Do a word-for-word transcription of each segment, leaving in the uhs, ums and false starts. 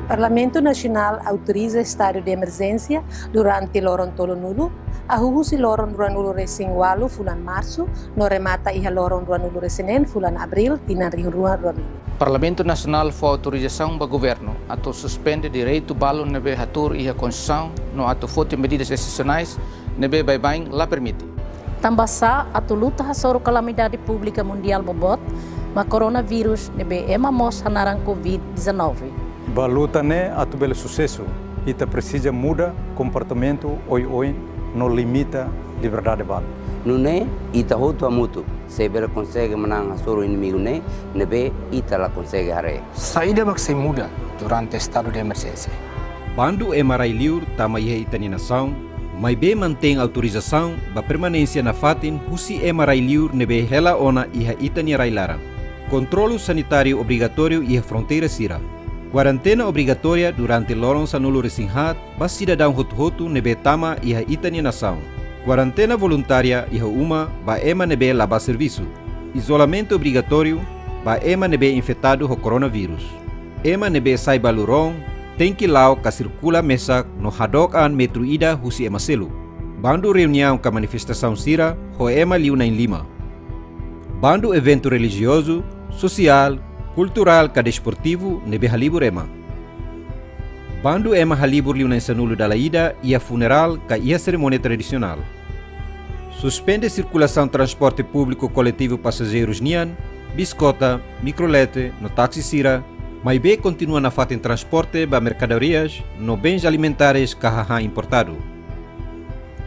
Parlamentu Nasionál autoriza estadu de emerjénsia durante loron tolunulu, hahú husi loron ruanulu-resin-ualu fulan Marsu, no remata iha loron ruanulu-resin-neen fulan Abríl, tinan rihun rua ruanulu. Parlamentu Nasionál fó autorizasaun ba governu atu suspende direitu balu ne'ebé hatuur iha Konstituisaun no atu foti medidas exesionais ne'ebé baibain la permite. Tanbasá atu luta hasoru kalamidade públika mundiál boboot, mak koronavírus ne'ebé ema mós hanaran covid dezanove. Ba luta ne'e atu bele susesu, ita presiza muda komportamentu oioin no limita liberdade balu. Nune'e, ita hotu hamutuk sei bele konsege manán hasoru inimigu ne'e, ne'ebé ita la konsege haree. Saida mak sei muda durante estadu de emerjénsia? Bandu ema rai-liur tama iha ita-nia nasaun, maibé mantein autorizasaun ba permanénsia nafatin husi ema rai-liur ne'ebé hela ona iha ita-nia rai-laran. Kontrolu sanitáriu obrigatóriu iha fronteira sira. Kuarentena obrigatória durante loron sanulu-resin-haat ba sidadaun hotu-hotu ne'ebé tama iha ita-nia nasaun. Kuarentena voluntária iha uma ba ema ne'ebé la bá servisu. Izolamentu obrigatóriu ba ema ne'ebé infetadu ho koronavírus. Ema ne'ebé sai balu-roon tenke la'o ka sirkula mesak no hadook an metru ida husi ema seluk. Bandu reuniaun ka manifestasaun sira ho ema liu na'in-lima. Bandu eventu relijiozu, sosiál, kulturál ka desportivu ne'ebé halibur ema. Bandu ema halibur liu na'in-sanulu dala ida iha funerál ka iha serimónia tradisionál. Suspende sirkulasaun transporte públiku koletivu pasajeirus nian, biskota, mikrolete no táksi sira, maibé kontinua nafatin transporte ba merkadorias no bens alimentares ka hahán importadu.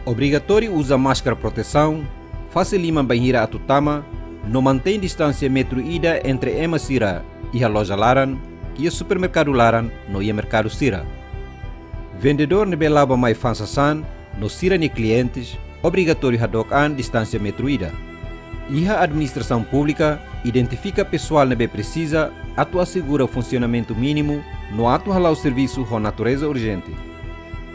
Obrigatóriu uza máskara protesaun, fase liman bainhira atu tama, no mantein distánsia metru ida entre ema sira iha loja laran, iha supermerkadu laran no iha merkadu sira. Vendedór ne'ebé la'o bá-mai fa'an sasán no sira-nia klientes obrigatóriu hadook an distánsia metru ida. Iha administrasaun públika, identifika pesoál ne'ebé presiza atu asegura funsionamentu mínimu no atu hala'o servisu ho natureza urjente.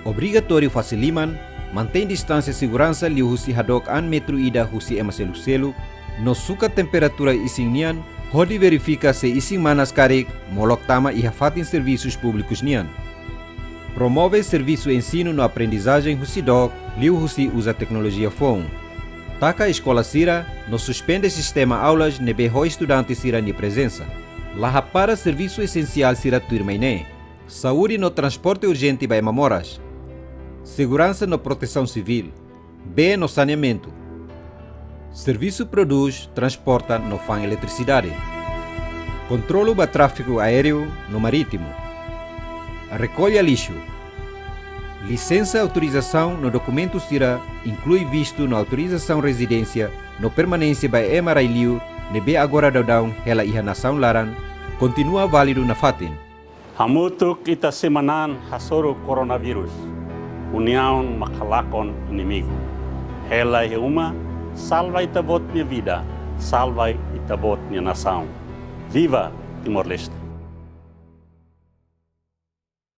Obrigatóriu fase liman, mantein distánsia seguransa liuhusi hadook an metru ida husi ema seluk-seluk, no sukat temperatura isin nian, hodi verifika se isin manas karik molok tama iha fatin servisus públikus nian. Promove servisu ensinu no aprendizajen husi dook liuhusi uza teknolojia foun. Taka eskola sira no suspende sistema aulas ne'ebé ho estudante sira-nia prezensa. La hapara servisu esensiál sira tuirmai ne'e: saúde no transporte urjente ba ema moras, seguransa no protesaun sivíl, bee no saneamentu. Servisu prodús, transporta no fa'an eletrisidade. Kontrolu ba tráfiku aéreu no marítimu. Rekolla lixu. Lisensa, autorizasaun no dokumentu sira, inklui vistu no autorizasaun rezidénsia no permanénsia ba ema rai-liur ne'ebé agora daudaun hela iha nasaun laran, kontinua válidu nafatin. Hamutuk ita sei manán hasoru koronavírus. Uniaun mak halakon inimigu. Hela iha uma, salva ita-boot nia vida, salva ita-boot nia nasaun. Viva Timor-Leste!